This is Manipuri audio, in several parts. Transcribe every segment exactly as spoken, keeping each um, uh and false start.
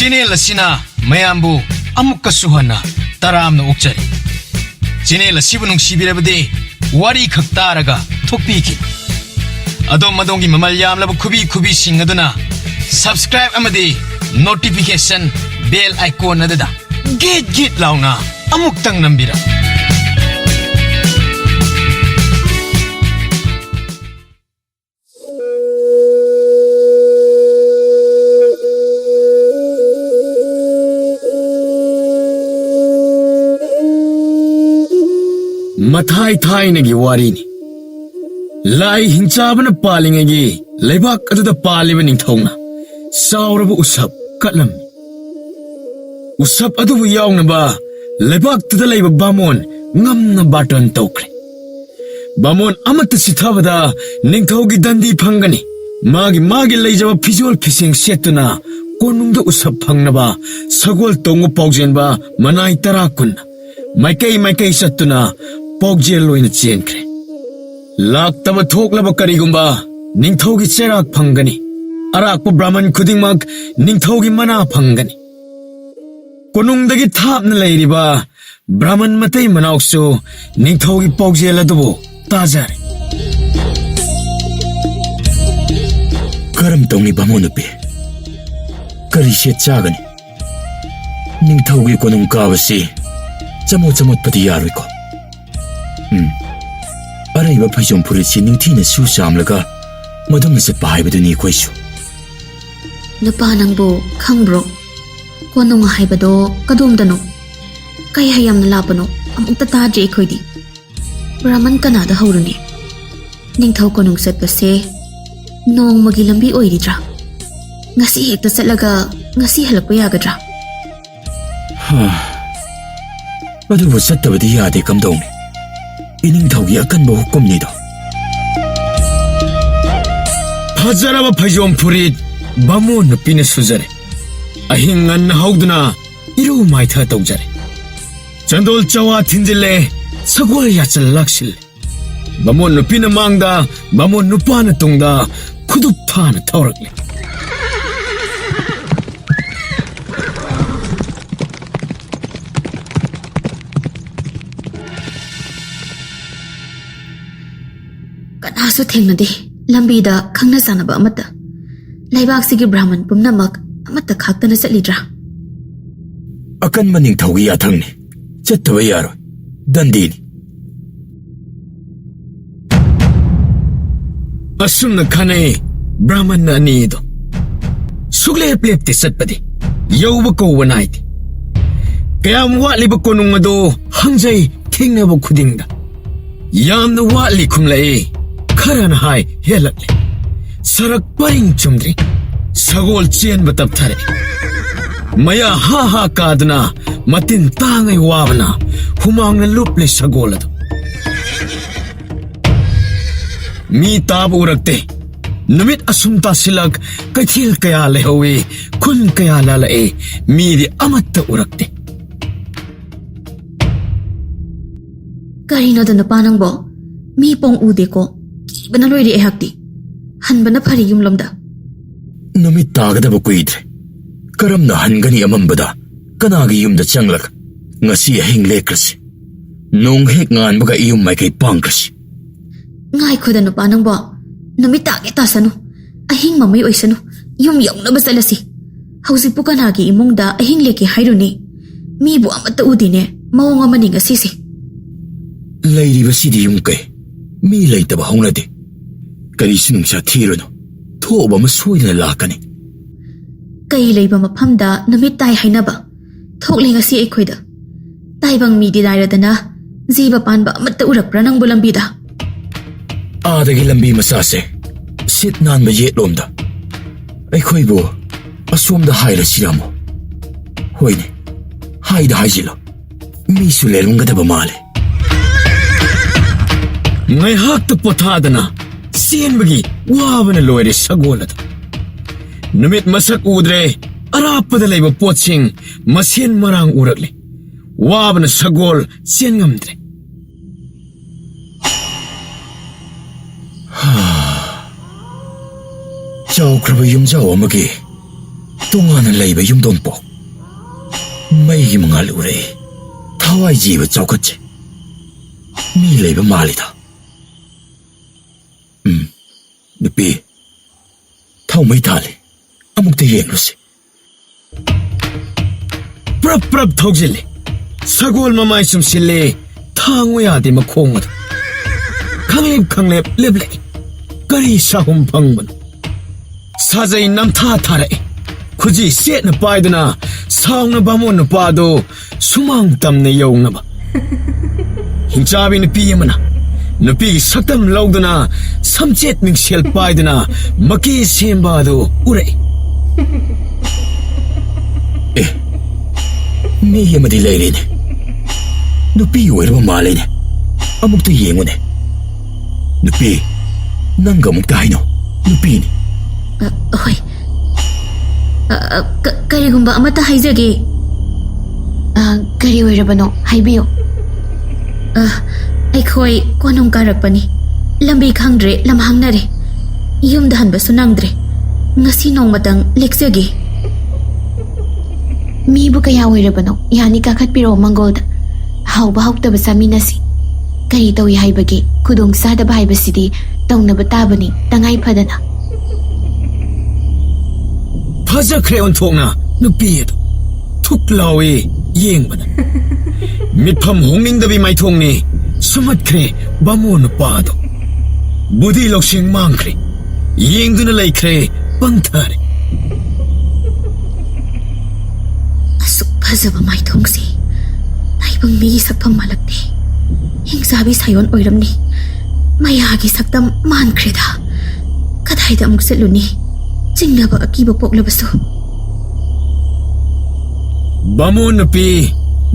ꯆꯦꯅꯦꯜ ꯑꯁꯤꯅ ꯃꯌꯥꯝꯕꯨ ꯑꯃꯨꯛꯀꯁꯨ ꯍꯟꯅ ꯇꯔꯥꯝꯅ ꯑꯣꯛꯆꯔꯤ꯫ ꯆꯦꯅꯦꯜ ꯑꯁꯤꯕꯨ ꯅꯨꯡꯁꯤꯕꯤꯔꯕꯗꯤ ꯋꯥꯔꯤ ꯈꯛ ꯇꯥꯔꯒ ꯊꯣꯛꯄꯤꯈꯤ꯫ ꯑꯗꯣꯝ ꯑꯗꯣꯝꯒꯤ ꯃꯃꯜ ꯌꯥꯝꯂꯕ ꯈꯨꯕꯤ ꯈꯨꯕꯤꯁꯤꯡ ꯑꯗꯨꯅ subscribe ꯑꯃꯗꯤ notification bell icon ꯑꯗꯨꯗ ꯒꯤꯠ ꯒꯤꯠ ꯂꯥꯎꯅ ꯑꯃꯨꯛꯇꯪ ꯅꯝꯕꯤꯔꯝꯃꯨ꯫ ꯃꯊꯥꯏ ꯊꯥꯏꯅꯒꯤ ꯋꯥꯔꯤꯅꯤ꯫ ꯂꯥꯏ ꯍꯤꯡꯆꯥꯕꯅ ꯄꯥꯜꯂꯤꯉꯩꯒꯤ ꯂꯩꯕꯥꯛ ꯑꯗꯨꯗ ꯄꯥꯜꯂꯤꯕ ꯅꯤꯡꯊꯧꯅ ꯆꯥꯎꯔꯕ ꯎꯁꯞ ꯀꯠꯂꯝꯃꯤ꯫ ꯎꯁꯞ ꯑꯗꯨꯕꯨ ꯌꯥꯎꯅꯕ ꯂꯩꯕꯥꯛꯇꯨꯗ ꯂꯩꯕ ꯕꯥꯃꯣꯟ ꯉꯝꯅ ꯕꯥꯔꯇꯟ ꯇꯧꯈ꯭ꯔꯦ꯫ ꯕꯥꯃꯣꯟ ꯑꯃꯠꯇ ꯁꯤꯊꯕꯗ ꯅꯤꯡꯊꯧꯒꯤ ꯗꯟꯗꯤ ꯐꯪꯒꯅꯤ꯫ ꯃꯥꯒꯤ ꯃꯥꯒꯤ ꯂꯩꯖꯕ ꯐꯤꯖꯣꯜ ꯐꯤꯁꯦꯡ ꯁꯦꯠꯇꯨꯅ ꯀꯣꯅꯨꯡꯗ ꯎꯁꯞ ꯐꯪꯅꯕ ꯁꯒꯣꯜ ꯇꯣꯡꯕ ꯄꯥꯎꯖꯦꯟꯕ ꯃꯅꯥꯏ ꯇꯔꯥ ꯀꯨꯟ ꯃꯥꯏꯀꯩ ꯃꯥꯏꯀꯩ ꯆꯠꯇꯨꯅ ꯄꯥꯎꯖꯦꯜ ꯑꯣꯏꯅ ꯆꯦꯟꯈ꯭ꯔꯦ꯫ ꯂꯥꯛꯇꯕ ꯊꯣꯛꯂꯕ ꯀꯔꯤꯒꯨꯝꯕ ꯅꯤꯡꯊꯧꯒꯤ ꯆꯩꯔꯥꯛ ꯐꯪꯒꯅꯤ꯫ ꯑꯔꯥꯛꯄ ꯕ꯭ꯔꯥꯍꯃꯟ ꯈꯨꯗꯤꯡꯃꯛ ꯅꯤꯡꯊꯧꯒꯤ ꯃꯅꯥ ꯐꯪꯒꯅꯤ꯫ ꯀꯣꯅꯨꯡꯗꯒꯤ ꯊꯥꯞꯅ ꯂꯩꯔꯤꯕ ꯕ꯭ꯔꯥꯍꯃꯟ ꯃꯇꯩ ꯃꯅꯥꯎꯁꯨ ꯅꯤꯡꯊꯧꯒꯤ ꯄꯥꯎꯖꯦꯜ ꯑꯗꯨꯕꯨ ꯇꯥꯖꯔꯦ꯫ ꯀꯔꯝ ꯇꯧꯅꯤ ꯕꯥꯃꯣꯟ ꯅꯨꯄꯤ? ꯀꯔꯤ ꯁꯦꯠ ꯆꯥꯒꯅꯤ? ꯅꯤꯡꯊꯧꯒꯤ ꯀꯣꯅꯨꯡ ꯀꯥꯕꯁꯤ ꯆꯃꯣꯠ ꯆꯃꯣꯠꯄꯗꯤ ꯌꯥꯔꯣꯏꯀꯣ꯫ ꯎꯝ꯫ ꯑꯔꯩꯕ ꯐꯩꯖꯣꯝ ꯐꯨꯔꯤꯠꯁꯤ ꯅꯤꯡꯊꯤꯅ ꯁꯨ ꯆꯥꯝꯂꯒ ꯃꯗꯨꯝꯅ ꯆꯠꯄ ꯍꯥꯏꯕꯗꯨꯅꯤ ꯑꯩꯈꯣꯏꯁꯨ꯫ ꯅꯨꯄꯥ ꯅꯪꯕꯨ ꯈꯪꯕ꯭ꯔꯣ? ꯀꯣꯅꯨꯡ ꯍꯥꯏꯕꯗꯣ ꯀꯗꯣꯝꯗꯅꯣ? ꯀꯩ ꯍꯥꯏ ꯌꯥꯝꯅ ꯂꯥꯞꯄꯅꯣ? ꯑꯃꯨꯛꯇ ꯇꯥꯗ꯭ꯔꯤ ꯑꯩꯈꯣꯏꯗꯤ꯫ ꯕ꯭ꯔꯥꯍꯃꯟ ꯀꯅꯥꯗ ꯍꯧꯔꯨꯅꯤ? ꯅꯤꯡꯊꯧ ꯀꯣꯅꯨꯡ ꯆꯠꯄꯁꯦ ꯅꯣꯡꯃꯒꯤ ꯂꯝꯕꯤ ꯑꯣꯏꯔꯤꯗ꯭ꯔꯥ? ꯉꯁꯤ ꯍꯦꯛꯇ ꯆꯠꯂꯒ ꯉꯁꯤ ꯍꯜꯂꯛꯄ ꯌꯥꯒꯗ꯭ꯔꯥ? ꯍꯥ꯫ ꯑꯗꯨꯕꯨ ꯆꯠꯇꯕꯗꯤ ꯌꯥꯗꯦ, ꯀꯝꯗꯧꯅꯤ? ꯏꯅꯤꯡꯊꯧꯒꯤ ꯑꯀꯟꯕ ꯍꯨꯀꯨꯝꯅꯤꯗꯣ꯫ ꯐꯖꯔꯕ ꯐꯩꯖꯣꯝ ꯐꯨꯔꯤꯠ ꯕꯥꯃꯣꯟ ꯅꯨꯄꯤꯅ ꯁꯨꯖꯔꯦ꯫ ꯑꯍꯤꯡ ꯉꯟꯅ ꯍꯧꯗꯨꯅ ꯏꯔꯨ ꯃꯥꯏꯊ ꯇꯧꯖꯔꯦ꯫ ꯆꯟꯗꯣꯜ ꯆꯋꯥ ꯊꯤꯟꯖꯤꯜꯂꯦ, ꯁꯒꯣꯜ ꯌꯥꯆꯜ ꯂꯥꯛꯁꯤꯜꯂꯦ꯫ ꯕꯥꯃꯣꯟ ꯅꯨꯄꯤꯅ ꯃꯥꯡꯗ, ꯕꯥꯃꯣꯟ ꯅꯨꯄꯥꯅ ꯇꯨꯡꯗ ꯈꯨꯗꯨꯞ ꯊꯥꯅ ꯊꯧꯔꯛꯂꯦ꯫ ꯁꯨ ꯊꯦꯡꯅꯗꯦ꯫ ꯂꯝꯕꯤꯗ ꯈꯪꯅ ꯆꯥꯟꯅꯕ ꯑꯃꯠꯇ꯫ ꯂꯩꯕꯥꯛꯁꯤꯒꯤ ꯕ꯭ꯔꯥꯍꯃꯟ ꯄꯨꯝꯅꯃꯛ ꯑꯃꯠꯇ ꯈꯥꯛꯇꯅ ꯆꯠꯂꯤꯗ꯭ꯔꯥ? ꯑꯀꯟꯕ ꯅꯤꯡꯊꯧꯒꯤ ꯌꯥꯊꯪꯅꯤ꯫ ꯆꯠꯇꯕ ꯌꯥꯔꯣꯏ꯫ ꯗꯟꯗꯤꯅꯤ꯫ ꯑꯁꯨꯝꯅ ꯈꯟꯅꯩ ꯕ꯭ꯔꯥꯍꯃꯟ ꯑꯅꯤꯗꯣ꯫ ꯁꯨꯛꯂꯦꯞ ꯂꯦꯞꯇꯦ ꯆꯠꯄꯗꯤ꯫ ꯌꯧꯕ ꯀꯧꯕ ꯅꯥꯏꯗꯦ꯫ ꯀꯌꯥꯝ ꯋꯥꯠꯂꯤꯕ ꯀꯣꯅꯨꯡ ꯑꯗꯣ ꯍꯪꯖꯩ ꯊꯦꯡꯅꯕ ꯈꯨꯗꯤꯡꯗ꯫ ꯌꯥꯝꯅ ꯋꯥꯠꯂꯤ ꯈꯨꯝꯂꯛꯏ꯫ ꯈꯔꯅ ꯍꯥꯏ ꯍꯦꯜꯂꯛꯂꯦ꯫ ꯁꯔꯛ ꯄꯔꯤꯡ ꯆꯨꯝꯗ꯭ꯔꯤ꯫ ꯁꯒꯣꯜ ꯆꯦꯟꯕ ꯇꯞꯊꯔꯦ꯫ ꯃꯌꯥ ꯍꯥ ꯍꯥ ꯀꯥꯗꯨꯅ ꯃꯇꯤꯟ ꯇꯥꯡꯉꯩ ꯋꯥꯕꯅ ꯍꯨꯃꯥꯡꯅ ꯂꯨꯞꯂꯤ ꯁꯒꯣꯜ ꯑꯗꯨ꯫ ꯃꯤ ꯇꯥꯕ ꯎꯔꯛꯇꯦ꯫ ꯅꯨꯃꯤꯠ ꯑꯁꯨꯝ ꯇꯥꯁꯤꯜꯂꯛ ꯀꯩꯊꯦꯜ ꯀꯌꯥ ꯂꯩꯍꯧꯏ, ꯈꯨꯟ ꯀꯌꯥ ꯂꯥꯜꯂꯛꯏ, ꯃꯤꯗꯤ ꯑꯃꯠꯇ ꯎꯔꯛꯇꯦ꯫ ꯀꯔꯤꯅꯣꯗ ꯅꯨꯄꯥ ꯅꯪꯕꯣ? ꯃꯤ ꯄꯣꯡ ꯎꯗꯦꯀꯣ꯫ ꯀꯤꯕꯅ ꯂꯣꯏꯔꯦ ꯑꯩꯍꯥꯛꯇꯤ꯫ ꯍꯟꯕꯅ ꯐꯔꯦ ꯌꯨꯝꯂꯣꯝꯗ꯫ ꯅꯨꯃꯤꯠ ꯇꯥꯒꯗꯕ ꯀꯨꯏꯗ꯭ꯔꯦ꯫ ꯀꯔꯝꯅ ꯍꯟꯒꯅꯤ ꯑꯃꯝꯕꯗ? ꯀꯅꯥꯒꯤ ꯌꯨꯝꯗ ꯆꯪꯂꯒ ꯉꯁꯤ ꯑꯍꯤꯡ ꯂꯦꯛꯈ꯭ꯔꯁꯤ? ꯅꯣꯡ ꯍꯦꯛ ꯉꯥꯟꯕꯒ ꯏꯌꯨꯝ ꯃꯥꯏꯀꯩ ꯄꯥꯡꯈ꯭ꯔꯁꯤ꯫ ꯉꯥꯏꯈꯣꯗ ꯅꯨꯄꯥ ꯅꯪꯕꯣ꯫ ꯅꯨꯃꯤꯠ ꯇꯥꯒꯦ ꯇꯥꯁꯅꯨ꯫ ꯑꯍꯤꯡ ꯃꯃꯩ ꯑꯣꯏꯁꯅꯨ꯫ ꯌꯨꯝ ꯌꯧꯅꯕ ꯆꯠꯂꯁꯤ꯫ ꯍꯧꯖꯤꯛꯄꯨ ꯀꯅꯥꯒꯤ ꯏꯃꯨꯡꯗ ꯑꯍꯤꯡ ꯂꯦꯛꯀꯦ ꯍꯥꯏꯔꯨꯅꯤ? ꯃꯤꯕꯨ ꯑꯃꯠꯇ ꯎꯗꯦꯅꯦ꯫ ꯃꯑꯣꯡ ꯑꯃꯅꯤ ꯉꯁꯤꯁꯦ꯫ ꯂꯩꯔꯤꯕꯁꯤꯗꯤ ꯌꯨꯝ ꯀꯩ꯫ ꯃꯤ ꯂꯩꯇꯕ ꯍꯧꯅꯗꯦ꯫ ꯀꯔꯤꯁꯨ ꯅꯨꯡꯁꯥ ꯊꯤꯔꯨꯅꯨ꯫ ꯊꯣꯛꯑꯕ ꯑꯃ ꯁꯣꯏꯗꯅ ꯂꯥꯛꯀꯅꯤ꯫ ꯀꯩ ꯂꯩꯕ ꯃꯐꯝꯗ ꯅꯨꯃꯤꯠ ꯇꯥꯏ ꯍꯥꯏꯅꯕ? ꯊꯣꯛꯂꯦ ꯉꯁꯤ ꯑꯩꯈꯣꯏꯗ꯫ ꯇꯥꯏꯕꯪ ꯃꯤꯗꯤ ꯂꯥꯏꯔꯗꯅ ꯖꯤꯕ ꯄꯥꯟꯕ ꯑꯃꯠꯇ ꯎꯔꯛꯄ꯭ꯔꯥ ꯅꯪꯕꯨ ꯂꯝꯕꯤꯗ? ꯑꯥꯗꯒꯤ ꯂꯝꯕꯤ ꯃꯆꯥꯁꯦ ꯁꯤꯠ ꯅꯥꯟꯕ ꯌꯦꯠꯂꯣꯝꯗ꯫ ꯑꯩꯈꯣꯏꯕꯨ ꯑꯁꯣꯝꯗ ꯍꯥꯏꯔꯁꯤꯔꯥ ꯑꯃꯨꯛ? ꯍꯣꯏꯅꯦ, ꯍꯥꯏꯗ ꯍꯥꯏꯖꯤꯜꯂꯣ꯫ ꯃꯤꯁꯨ ꯂꯩꯔꯝꯒꯗꯕ ꯃꯥꯜꯂꯦ꯫ ꯉꯥꯏꯍꯥꯛꯇ ꯄꯣꯊꯥꯗꯅ ꯆꯦꯟꯕꯒꯤ ꯋꯥꯕꯅ ꯂꯣꯏꯔꯦ ꯁꯒꯣꯜ ꯑꯗꯨ꯫ ꯅꯨꯃꯤꯠ ꯃꯁꯛ ꯎꯗ꯭ꯔꯦ꯫ ꯑꯔꯥꯞꯄꯗ ꯂꯩꯕ ꯄꯣꯠꯁꯤꯡ ꯃꯁꯦꯟ ꯃꯔꯥꯡ ꯎꯔꯛꯂꯦ꯫ ꯋꯥꯕꯅ ꯁꯒꯣꯜ ꯆꯦꯟ ꯉꯝꯗ꯭ꯔꯦ꯫ ꯆꯥꯎꯈ꯭ꯔꯕ ꯌꯨꯝꯖꯥꯎ ꯑꯃꯒꯤ ꯇꯣꯉꯥꯟꯅ ꯂꯩꯕ ꯌꯨꯝꯗꯣꯡꯄꯣꯛ꯫ ꯃꯩꯒꯤ ꯃꯉꯥꯜ ꯎꯔꯛꯏ꯫ ꯊꯋꯥꯏ ꯖꯤꯕ ꯆꯥꯎꯈꯠꯆꯩ꯫ ꯃꯤ ꯂꯩꯕ ꯃꯥꯜꯂꯤꯗ꯫ ꯅꯨꯄꯤ, ꯊꯥꯎꯃꯩ ꯊꯥꯜꯂꯤ꯫ ꯑꯃꯨꯛꯇ ꯌꯦꯡꯂꯨꯁꯤ꯫ ꯄ꯭ꯔꯞ ꯄ꯭ꯔꯞ ꯊꯧꯖꯤꯜꯂꯤ꯫ ꯁꯒꯣꯜ ꯃꯃꯥꯏ ꯆꯨꯝꯁꯤꯜꯂꯤ꯫ ꯊꯥꯡꯉꯨ ꯌꯥꯗꯦ ꯃꯈꯣꯡ ꯑꯗꯨ꯫ ꯈꯪꯂꯦꯞ ꯈꯪꯂꯦꯞ ꯂꯦꯞꯂꯛꯏ꯫ ꯀꯔꯤ ꯁꯥꯍꯨꯝ ꯐꯪꯕꯅꯣ? ꯁꯥꯖꯩ ꯅꯝꯊꯥ ꯊꯥꯔꯛꯏ꯫ ꯈꯨꯖꯤ ꯆꯦꯠꯅ ꯄꯥꯏꯗꯨꯅ ꯁꯥꯎꯅ ꯕꯥꯃꯣꯟ ꯅꯨꯄꯥꯗꯨ ꯁꯨꯃꯥꯡ ꯇꯝꯅ ꯌꯧꯅꯕ꯫ ꯍꯤꯡꯆꯥꯕꯤ ꯅꯨꯄꯤ ꯑꯃꯅ ꯅꯨꯄꯤꯒꯤ ꯁꯛꯇꯝ ꯂꯧꯗꯨꯅ ꯁꯝꯆꯦꯠ ꯃꯤꯡꯁꯦꯜ ꯄꯥꯏꯗꯨꯅ ꯃꯀꯤ ꯁꯦꯝꯕ ꯑꯗꯨ ꯎꯔꯛꯏ꯫ ꯑꯦ, ꯃꯤ ꯑꯃꯗꯤ ꯂꯩꯔꯦꯅꯦ꯫ ꯅꯨꯄꯤ ꯑꯣꯏꯔꯕ ꯃꯥꯜꯂꯦꯅꯦ꯫ ꯑꯃꯨꯛꯇ ꯌꯦꯡꯉꯨꯅꯦ꯫ ꯅꯨꯄꯤ, ꯅꯪꯒ ꯑꯃꯨꯛꯇ ꯍꯥꯏꯅꯧ꯫ ꯅꯨꯄꯤꯅꯤ꯫ ꯑ, ꯍꯣꯏ꯫ ꯑ, ꯑ, ꯀ- ꯀꯔꯤꯒꯨꯝꯕ ꯑꯃꯠꯇ ꯍꯥꯏꯖꯒꯦ꯫ ꯑ, ꯀꯔꯤ ꯑꯣꯏꯔꯕꯅꯣ? ꯍꯥꯏꯕꯤꯌꯨ꯫ ꯑ, ꯑꯩꯈꯣꯏ ꯀꯣꯅꯨꯡ ꯀꯥꯔꯛꯄꯅꯤ꯫ ꯂꯝꯕꯤ ꯈꯪꯗ꯭ꯔꯦ, ꯂꯝ ꯍꯥꯡꯅꯔꯦ꯫ ꯌꯨꯝꯗ ꯍꯟꯕꯁꯨ ꯅꯪꯗ꯭ꯔꯦ꯫ ꯉꯁꯤ ꯅꯣꯡꯃꯇꯪ ꯂꯦꯛꯆꯒꯦ꯫ ꯃꯤꯕꯨ ꯀꯌꯥ ꯑꯣꯏꯔꯕꯅꯣ? ꯌꯥꯅꯤ, ꯀꯥꯈꯠꯄꯤꯔꯛꯑꯣ ꯃꯪꯒꯣꯜꯗ꯫ ꯍꯥꯎꯕ ꯍꯥꯎꯇꯕ ꯆꯥꯃꯤꯟꯅꯁꯤ꯫ ꯀꯔꯤ ꯇꯧꯏ ꯍꯥꯏꯕꯒꯦ? ꯈꯨꯗꯣꯡ ꯆꯥꯗꯕ ꯍꯥꯏꯕꯁꯤꯗꯤ ꯇꯧꯅꯕ ꯇꯥꯕꯅꯤ, ꯇꯉꯥꯏ ꯐꯗꯅ꯫ ꯐꯖꯈ꯭ꯔꯦ ꯑꯣꯟꯊꯣꯛꯅ ꯅꯨꯄꯤ ꯑꯗꯨ꯫ ꯊꯨꯛ ꯂꯥꯎꯏ ꯌꯦꯡꯕꯗ꯫ ꯃꯤꯠꯐꯝ ꯍꯣꯡꯅꯤꯡꯗꯕꯤ ꯃꯥꯏꯊꯣꯡꯅꯤ ꯁꯨꯝꯍꯠꯈ꯭ꯔꯦ ꯕꯥꯃꯣꯟ ꯅꯨꯄꯥ ꯑꯗꯨ꯫ ꯕꯨꯙꯤ ꯂꯧꯁꯤꯡ ꯃꯥꯡꯈ꯭ꯔꯦ꯫ ꯌꯦꯡꯗꯨꯅ ꯂꯩꯈ꯭ꯔꯦ ꯄꯪꯊꯔꯦ꯫ ꯑꯁꯨꯛ ꯐꯖꯕ ꯃꯥꯏꯊꯣꯡꯁꯦ ꯇꯥꯏꯕꯪ ꯃꯤꯒꯤ ꯁꯛꯐꯝ ꯃꯥꯜꯂꯛꯇꯦ꯫ ꯍꯤꯡꯆꯥꯕꯤ ꯁꯥꯌꯣꯟ ꯑꯣꯏꯔꯝꯅꯤ꯫ ꯃꯌꯥꯒꯤ ꯁꯛꯇꯝ ꯃꯥꯟꯈ꯭ꯔꯦꯗ꯫ ꯀꯗꯥꯏꯗ ꯑꯃꯨꯛ ꯆꯠꯂꯨꯅꯤ? ꯆꯤꯡꯅꯕ ꯑꯀꯤꯕ ꯄꯣꯛꯂꯕꯁꯨ꯫ ꯕꯥꯃꯣꯟ ꯅꯨꯄꯤ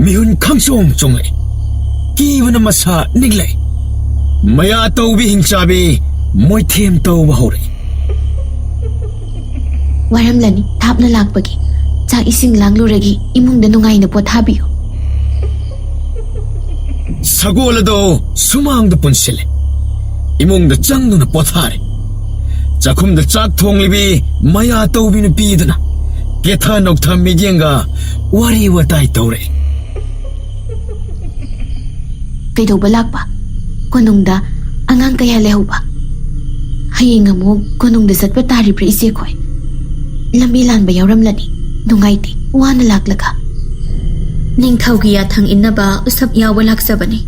ꯃꯤꯍꯨꯟ ꯈꯪꯆꯣꯡ ꯆꯣꯡꯂꯛꯏ꯫ ꯀꯤꯕꯅ ꯃꯁꯥ ꯅꯤꯛꯂꯛꯏ꯫ ꯃꯌꯥ ꯇꯧꯕꯤ ꯍꯤꯡꯆꯥꯕꯤ ꯃꯣꯏꯊꯦꯝ ꯇꯧꯕ ꯍꯧꯔꯛꯏ꯫ ꯋꯥꯔꯝꯂꯅꯤ ꯊꯥꯞꯅ ꯂꯥꯛꯄꯒꯤ꯫ ꯆꯥꯛ ꯏꯁꯤꯡ ꯂꯥꯡꯂꯨꯔꯒꯤ ꯏꯃꯨꯡꯗ ꯅꯨꯡꯉꯥꯏꯅ ꯄꯣꯊꯥꯕꯤꯌꯨ꯫ ꯁꯒꯣꯜ ꯑꯗꯣ ꯁꯨꯃꯥꯡꯗ ꯄꯨꯟꯁꯤꯜꯂꯦ꯫ ꯏꯃꯨꯡꯗ ꯆꯪꯗꯨꯅ ꯄꯣꯊꯥꯔꯦ꯫ ꯆꯥꯛꯈꯨꯝꯗ ꯆꯥꯛ ꯊꯣꯡꯂꯤꯕꯤ ꯃꯌꯥ ꯇꯧꯕꯤ ꯅꯨꯄꯤꯗꯨꯅ ꯀꯦꯊ ꯅꯧꯊ ꯃꯤꯠꯌꯦꯡꯒ ꯋꯥꯔꯤ ꯋꯥꯇꯥꯏ ꯇꯧꯔꯦ꯫ ꯀꯩꯗꯧꯕ ꯂꯥꯛꯄ? ꯀꯣꯅꯨꯡꯗ ꯑꯉꯥꯡ ꯀꯌꯥ ꯂꯩꯍꯧꯕ? ꯍꯌꯦꯡ ꯑꯃꯨꯛ ꯀꯣꯅꯨꯡꯗ ꯆꯠꯄ ꯇꯥꯔꯤꯕ꯭ꯔꯥ, ꯏꯆꯦꯈꯣꯏ? ꯂꯝꯕꯤ ꯂꯥꯟꯕ ꯌꯥꯎꯔꯝꯂꯅꯤ꯫ ꯅꯨꯡꯉꯥꯏꯇꯦ, ꯋꯥꯅ ꯂꯥꯛꯂꯒ꯫ ꯅꯤꯡꯊꯧꯒꯤ ꯌꯥꯊꯪ ꯏꯟꯅꯕ ꯎꯁꯞ ꯌꯥꯎꯕ ꯂꯥꯛꯆꯕꯅꯤ꯫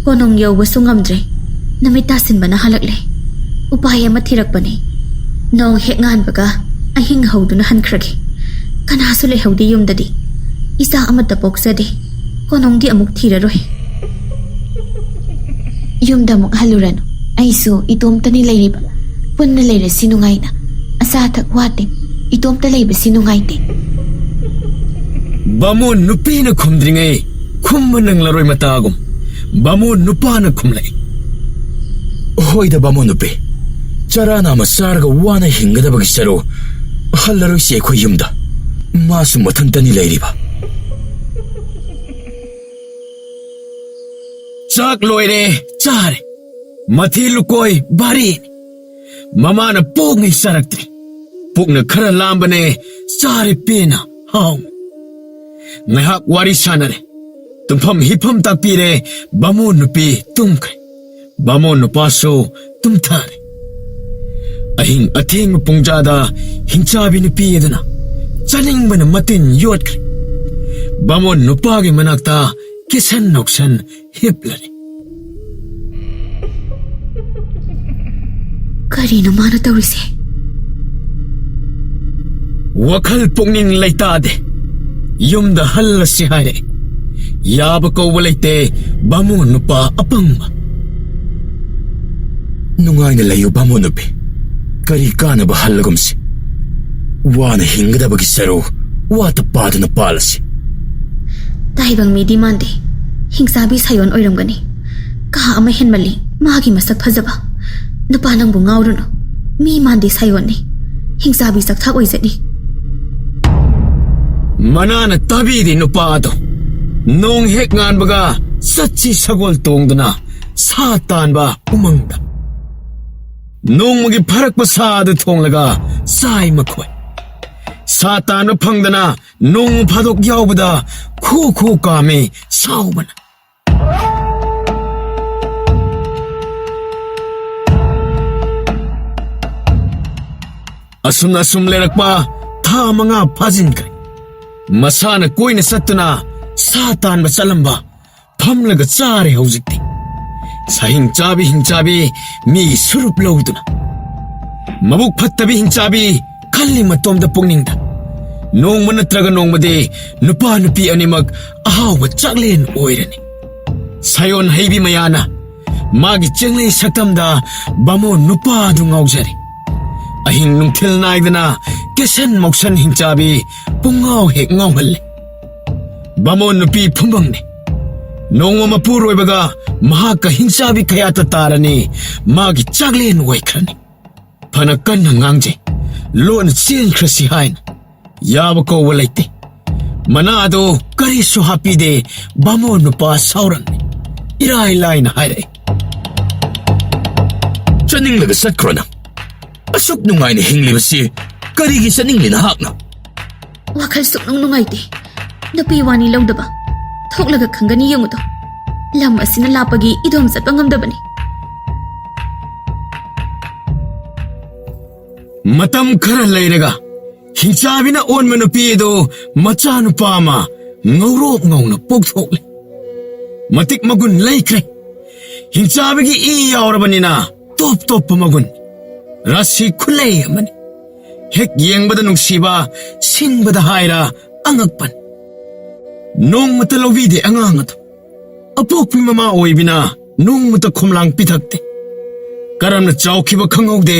ꯀꯣꯅꯨꯡ ꯌꯧꯕꯁꯨ ꯉꯝꯗ꯭ꯔꯦ꯫ ꯅꯨꯃꯤꯠ ꯇꯥꯁꯤꯟꯕꯅ ꯍꯜꯂꯛꯂꯦ꯫ ꯎꯄꯥꯏ ꯑꯃ ꯊꯤꯔꯛꯄꯅꯤ꯫ ꯅꯣꯡ ꯍꯦꯛ ꯉꯥꯟꯕꯒ ꯑꯍꯤꯡ ꯍꯧꯗꯨꯅ ꯍꯟꯈ꯭ꯔꯒꯦ꯫ ꯀꯅꯥꯁꯨ ꯂꯩꯍꯧꯗꯦ ꯌꯨꯝꯗꯗꯤ꯫ ꯏꯆꯥ ꯑꯃꯠꯇ ꯄꯣꯛꯆꯗꯦ꯫ ꯀꯣꯅꯨꯡꯗꯤ ꯑꯃꯨꯛ ꯊꯤꯔꯔꯣꯏ꯫ ꯌꯨꯝꯗ ꯑꯃꯨꯛ ꯍꯜꯂꯨꯔꯅꯨ꯫ ꯑꯩꯁꯨ ꯏꯇꯣꯝꯇꯅꯤ ꯂꯩꯔꯤꯕ꯫ ꯄꯨꯟꯅ ꯂꯩꯔꯁꯤ ꯅꯨꯡꯉꯥꯏꯅ꯫ ꯑꯆꯥ ꯑꯊꯛ ꯋꯥꯠꯇꯦ꯫ ꯏꯇꯣꯝꯇ ꯂꯩꯕꯁꯤ ꯅꯨꯡꯉꯥꯏꯇꯦ꯫ ꯕꯥꯃꯣꯟ ꯅꯨꯄꯤꯅ ꯈꯨꯝꯗ꯭ꯔꯤꯉꯩ ꯈꯨꯝꯕ ꯅꯪꯂꯔꯣꯏ ꯃꯇꯥꯒꯨꯝ꯫ ꯕꯥꯃꯣꯟ ꯅꯨꯄꯥꯅ ꯈꯨꯝꯂꯛꯏ꯫ ꯍꯣꯏꯗ ꯕꯥꯃꯣꯟ ꯅꯨꯄꯤ, ꯆꯔꯥ ꯅꯥꯝꯃ ꯆꯥꯔꯒ ꯋꯥꯅ ꯍꯤꯡꯒꯗꯕꯒꯤ ꯆꯔꯨ ꯍꯜꯂꯔꯣꯏꯁꯤ ꯑꯩꯈꯣꯏ ꯌꯨꯝꯗ꯫ ꯃꯥꯁꯨ ꯃꯊꯟꯇꯅꯤ ꯂꯩꯔꯤꯕ꯫ ꯆꯥꯛ ꯂꯣꯏꯔꯦ, ꯆꯥꯔꯦ꯫ ꯃꯊꯤ ꯂꯨꯀꯣꯏ ꯚꯥꯔꯤꯅꯤ꯫ ꯃꯃꯥꯅ ꯄꯣꯛꯉꯩ ꯆꯥꯔꯛꯇ꯭ꯔꯤ꯫ ꯄꯨꯛꯅ ꯈꯔ ꯂꯥꯝꯕꯅꯦ, ꯆꯥꯔꯦ ꯄꯦꯟꯅ ꯍꯥꯎꯅ꯫ ꯉꯥꯏꯍꯥꯛ ꯋꯥꯔꯤ ꯁꯥꯟꯅꯔꯦ꯫ ꯇꯨꯝꯐꯝ ꯍꯤꯞꯐꯝ ꯇꯥꯛꯄꯤꯔꯦ꯫ ꯕꯥꯃꯣꯟ ꯅꯨꯄꯤ ꯇꯨꯝꯈ꯭ꯔꯦ꯫ ꯕꯥꯃꯣꯟ ꯅꯨꯄꯥꯁꯨ ꯇꯨꯝꯊꯔꯦ꯫ ꯑꯍꯤꯡ ꯑꯊꯦꯡꯕ ꯄꯨꯡꯖꯥꯗ ꯍꯤꯡꯆꯥꯕꯤ ꯅꯨꯄꯤ ꯑꯗꯨꯅ ꯆꯥꯅꯤꯡꯕꯅ ꯃꯇꯤꯟ ꯌꯣꯠꯈ꯭ꯔꯦ꯫ ꯕꯥꯃꯣꯟ ꯅꯨꯄꯥꯒꯤ ꯃꯅꯥꯛꯇ ꯀꯤꯁꯟ ꯅꯣꯛꯁꯟ ꯍꯤꯞꯂꯔꯦ꯫ ꯀꯔꯤꯅꯣ ꯃꯥꯅ ꯇꯧꯔꯤꯁꯦ? ꯋꯥꯈꯜ ꯄꯨꯛꯅꯤꯡ ꯂꯩꯇꯥꯗꯦ꯫ ꯌꯨꯝꯗ ꯍꯜꯂꯁꯤ ꯍꯥꯏꯔꯦ꯫ ꯌꯥꯕ ꯀꯧꯕ ꯂꯩꯇꯦ꯫ ꯕꯥꯃꯣꯟ ꯅꯨꯄꯥ ꯑꯄꯪꯕ꯫ ꯅꯨꯡꯉꯥꯏꯅ ꯂꯩꯌꯨ ꯕꯥꯃꯣꯟ ꯅꯨꯄꯤ꯫ ꯀꯔꯤ ꯀꯥꯟꯅꯕ ꯍꯜꯂꯒꯨꯝꯁꯤ? ꯋꯥꯅ ꯍꯤꯡꯒꯗꯕꯒꯤ ꯆꯔꯨ ꯋꯥꯠꯇ ꯄꯥꯗꯨꯅ ꯄꯥꯜꯂꯁꯤ꯫ ꯇꯥꯏꯕꯪ ꯃꯤꯗꯤ ꯃꯥꯟꯗꯦ꯫ ꯍꯤꯡꯆꯥꯕꯤ ꯁꯥꯌꯣꯟ ꯑꯣꯏꯔꯝꯒꯅꯤ꯫ ꯀꯥ ꯑꯃ ꯍꯦꯟꯃꯜꯂꯤ ꯃꯥꯒꯤ ꯃꯁꯛ ꯐꯖꯕ꯫ ꯅꯨꯄꯥ ꯅꯪꯕꯨ ꯉꯥꯎꯔꯨꯅꯨ꯫ ꯃꯤ ꯃꯥꯟꯗꯦ ꯁꯥꯌꯣꯟꯅꯤ꯫ ꯍꯤꯡꯆꯥꯕꯤ ꯆꯥꯛꯊꯥꯛ ꯑꯣꯏꯖꯅꯤ꯫ ꯃꯅꯥꯅ ꯇꯥꯕꯤꯔꯤ ꯅꯨꯄꯥ ꯑꯗꯣ꯫ ꯅꯣꯡ ꯍꯦꯛ ꯉꯥꯟꯕꯒ ꯆꯠꯁꯤ ꯁꯒꯣꯜ ꯇꯣꯡꯗꯨꯅ ꯁꯥ ꯇꯥꯟꯕ ꯎꯃꯪꯗ꯫ ꯅꯣꯡꯃꯒꯤ ꯐꯥꯔꯛꯄ ꯁꯥ ꯑꯗꯨ ꯊꯣꯡꯂꯒ ꯆꯥꯏ ꯃꯈꯣꯏ꯫ ꯁꯥ ꯇꯥꯟꯕ ꯐꯪꯗꯅ ꯅꯣꯡꯃ ꯐꯥꯗꯣꯛ ꯌꯥꯎꯕꯗ ꯈꯨ ꯈꯨ ꯀꯥꯝꯃꯤ ꯁꯥꯎꯕꯅ꯫ ꯑꯁꯨꯝꯅ ꯑꯁꯨꯝ ꯂꯩꯔꯛꯄ ꯊꯥ ꯃꯉꯥ ꯐꯥꯖꯤꯟꯈ꯭ꯔꯦ꯫ ꯃꯁꯥꯅ ꯀꯣꯏꯅ ꯆꯠꯇꯨꯅ ꯁꯥ ꯇꯥꯟꯕ ꯆꯠꯂꯝꯕ ꯐꯝꯂꯒ ꯆꯥꯔꯦ ꯍꯧꯖꯤꯛꯇꯤ꯫ ꯁꯥꯍꯤꯡ ꯆꯥꯕꯤ ꯍꯤꯡꯆꯥꯕꯤ ꯃꯤꯒꯤ ꯁꯨꯔꯨꯞ ꯂꯧꯗꯨꯅ꯫ ꯃꯕꯨꯛ ꯐꯠꯇꯕꯤ ꯍꯤꯡꯆꯥꯕꯤ ꯈꯜꯂꯤ ꯃꯇꯣꯝꯗ ꯄꯨꯛꯅꯤꯡꯗ꯫ ꯅꯣꯡꯃ ꯅꯠꯇ꯭ꯔꯒ ꯅꯣꯡꯃꯗꯤ ꯅꯨꯄꯥ ꯅꯨꯄꯤ ꯑꯅꯤꯃꯛ ꯑꯍꯥꯎꯕ ꯆꯥꯛꯂꯦꯟ ꯑꯣꯏꯔꯅꯤ꯫ ꯁꯥꯌꯣꯟ ꯍꯩꯕꯤ ꯃꯌꯥꯅ ꯃꯥꯒꯤ ꯆꯦꯡꯂꯩ ꯁꯛꯇꯝꯗ ꯕꯥꯃꯣꯟ ꯅꯨꯄꯥ ꯑꯗꯨ ꯉꯥꯎꯖꯔꯦ꯫ ꯑꯍꯤꯡ ꯅꯨꯡꯊꯤꯜ ꯅꯥꯏꯗꯅ ꯀꯦꯁꯟ ꯃꯧꯁꯟ ꯍꯤꯡꯆꯥꯕꯤ ꯄꯨꯡꯉꯥꯎ ꯍꯦꯛ ꯉꯥꯎꯍꯜꯂꯦ꯫ ꯕꯥꯃꯣꯟ ꯅꯨꯄꯤ ꯐꯨꯝꯕꯪꯅꯤ꯫ ꯅꯣꯡꯃ ꯃꯄꯨꯔꯣꯏꯕꯒ ꯃꯍꯥꯛꯀ ꯍꯤꯡꯆꯥꯕꯤ ꯀꯌꯥꯇ ꯇꯥꯔꯅꯤ, ꯃꯥꯒꯤ ꯆꯥꯛꯂꯦꯟ ꯑꯣꯏꯈ꯭ꯔꯅꯤ꯫ ꯐꯅ ꯀꯟꯅ ꯉꯥꯡꯖꯩ, ꯂꯣꯟꯅ ꯆꯦꯟꯈ꯭ꯔꯁꯤ ꯍꯥꯏꯅ꯫ ꯌꯥꯕ ꯀꯧꯕ ꯂꯩꯇꯦ꯫ ꯃꯅꯥ ꯑꯗꯨ ꯀꯔꯤꯁꯨ ꯍꯥꯞꯄꯤꯗꯦ꯫ ꯕꯥꯃꯣꯟ ꯅꯨꯄꯥ ꯁꯥꯎꯔꯝꯃꯤ꯫ ꯏꯔꯥꯏ ꯂꯥꯏꯅ ꯍꯥꯏꯔꯛꯏ꯫ ꯆꯠꯅꯤꯡꯂꯒ ꯆꯠꯈ꯭ꯔꯣ ꯅꯪ꯫ ꯑꯁꯨꯛ ꯅꯨꯡꯉꯥꯏꯅ ꯍꯤꯡꯂꯤꯕꯁꯤ ꯀꯔꯤꯒꯤ ꯆꯠꯅꯤꯡꯂꯤ ꯅꯍꯥꯛꯅ? ꯋꯥꯈꯜ ꯁꯨꯛꯅꯨꯡ ꯅꯨꯡꯉꯥꯏꯇꯦ꯫ ꯅꯨꯄꯤ ꯋꯥꯅꯤ ꯂꯧꯗꯕ꯫ ꯊꯣꯛꯂꯒ ꯈꯪꯒꯅꯤ ꯌꯦꯡꯉꯨꯗꯣ꯫ ꯂꯝ ꯑꯁꯤꯅ ꯂꯥꯞꯄꯒꯤ ꯏꯗꯣꯝ ꯆꯠꯄ ꯉꯝꯗꯕꯅꯤ꯫ ꯃꯇꯝ ꯈꯔ ꯂꯩꯔꯒ ꯍꯤꯡꯆꯥꯕꯤꯅ ꯑꯣꯟꯕ ꯅꯨꯄꯤ ꯑꯗꯨ ꯃꯆꯥꯅꯨꯄꯥ ꯑꯃ ꯉꯧꯔꯣꯛ ꯉꯧꯅ ꯄꯣꯛꯊꯣꯛꯂꯦ꯫ ꯃꯇꯤꯛ ꯃꯒꯨꯟ ꯂꯩꯈ꯭ꯔꯦ꯫ ꯍꯤꯡꯆꯥꯕꯤꯒꯤ ꯏ ꯌꯥꯎꯔꯕꯅꯤꯅ ꯇꯣꯞ ꯇꯣꯞꯄ ꯃꯒꯨꯟ꯫ ꯔꯥꯁꯤ ꯈꯨꯂꯩ ꯑꯃꯅꯤ꯫ ꯍꯦꯛ ꯌꯦꯡꯕꯗ ꯅꯨꯡꯁꯤꯕ, ꯁꯤꯡꯕꯗ ꯍꯥꯏꯔ ꯑꯉꯛꯄꯅꯤ꯫ ꯅꯣꯡꯃꯇ ꯂꯧꯕꯤꯗꯦ ꯑꯉꯥꯡ ꯑꯗꯨ꯫ ꯑꯄꯣꯛꯄꯤ ꯃꯃꯥ ꯑꯣꯏꯕꯤꯅ ꯅꯣꯡꯃꯇ ꯈꯣꯝꯂꯥꯡ ꯄꯤꯊꯛꯇꯦ꯫ ꯀꯔꯝꯅ ꯆꯥꯎꯈꯤꯕ ꯈꯪꯍꯧꯗꯦ,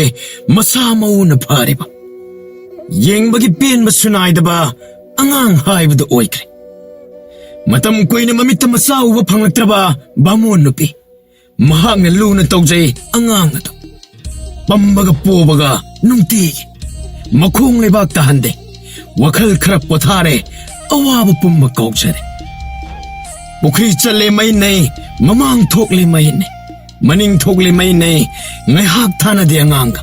ꯃꯁꯥ ꯃꯎꯅ ꯐꯔꯤꯕ꯫ ꯌꯦꯡꯕꯒꯤ ꯄꯦꯟꯕꯁꯨ ꯅꯥꯏꯗꯕ ꯑꯉꯥꯡ ꯍꯥꯏꯕꯗꯨ ꯑꯣꯏꯈ꯭ꯔꯦ꯫ ꯃꯇꯝ ꯀꯨꯏꯅ ꯃꯃꯤꯠꯇ ꯃꯆꯥ ꯎꯕ ꯐꯪꯂꯛꯇ꯭ꯔꯕ ꯕꯥꯃꯣꯟ ꯅꯨꯄꯤ꯫ ꯃꯍꯥꯛꯅ ꯂꯨꯅ ꯇꯧꯖꯩ ꯑꯉꯥꯡ ꯑꯗꯨ꯫ ꯄꯝꯕꯒ ꯄꯣꯕꯒ ꯅꯨꯡꯇꯤꯒꯤ꯫ ꯃꯈꯣꯡ ꯂꯩꯕꯥꯛ ꯇꯥꯍꯟꯗꯦ꯫ ꯋꯥꯈꯜ ꯈꯔ ꯄꯣꯊꯥꯔꯦ, ꯑꯋꯥꯕ ꯄꯨꯝꯕ ꯀꯥꯎꯖꯔꯦ꯫ ꯄꯨꯈ꯭ꯔꯤ ꯆꯠꯂꯦ ꯃꯩ ꯅꯩ, ꯃꯃꯥꯡ ꯊꯣꯛꯂꯦ ꯃꯩ ꯅꯩ꯫ ꯃꯅꯤꯡ ꯊꯣꯛꯂꯦ ꯃꯩ ꯅꯩ, ꯉꯥꯏꯍꯥꯛ ꯊꯥꯅꯗꯦ ꯑꯉꯥꯡꯒ꯫